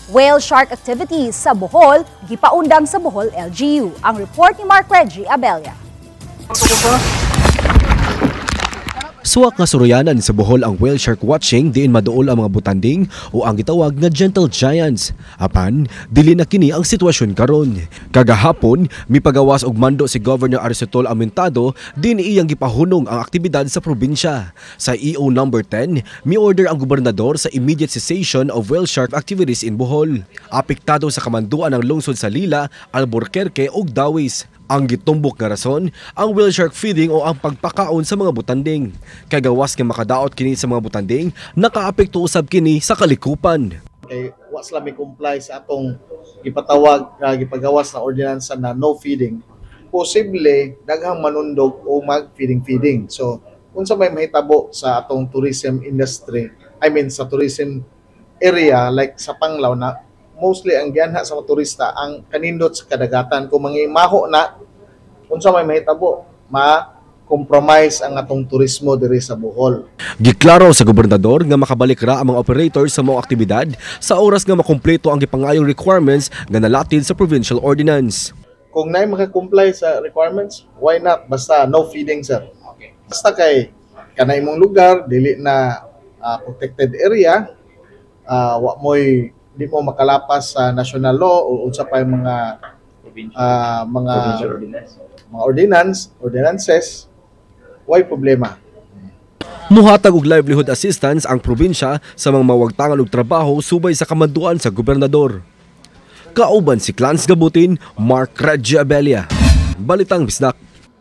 Whale shark activities sa Bohol, gipaundang sa Bohol LGU. Ang report ni Mark Reggie Abella. Suwak nga suruyanan sa Bohol ang whale shark watching diin maduol ang mga butanding o ang gitawag nga gentle giants. Apan, dili na kini ang sitwasyon karon. Kagahapon, mipagawas og mando si Governor Arisotol Amentado din iyang gipahunong ang aktibidad sa probinsya. Sa EO number 10, mi-order ang gobernador sa immediate cessation of whale shark activities in Bohol. Apektado sa kamanduan ang lungsod sa Lila, Alburquerque ug Dauis. Ang gitumbok nga rason, ang whale shark feeding o ang pagpakaon sa mga butanding. Kay gawas nga makadaot kini sa mga butanding, nakaapekto usab kini sa kalikupan. Kay wa sila may comply sa atong gipatawag gipagawas na ordinansa na no feeding, posible daghang manundog o mag feeding feeding. So unsa may mahitabo sa atong tourism industry, I mean, sa tourism area like sa Panglao na mostly ang gianha sa mga turista ang kanindot sa kadagatan? Kung mangimaho na, unsa may mahitabo? Ma compromise ang atong turismo diri sa Bohol. Giklaro sa gobernador nga makabalik ra ang mga operators sa mga aktibidad sa oras nga makumpleto ang gipangayong requirements nga nalatid sa provincial ordinance. Kung naay maka-comply sa requirements, why not? Basta no feeding, sir. Okay. Basta kay kana imong lugar dili na protected area, wa mo'y di mo makalapas sa national law o unsa pa yung mga ordinances, why problema? Muhatag og livelihood assistance ang probinsya sa mga mawagtangan og trabaho subay sa kamanduan sa gobernador. Kauban si Clans Gabutin, Mark Reggie Abella. Balitang Bisdak.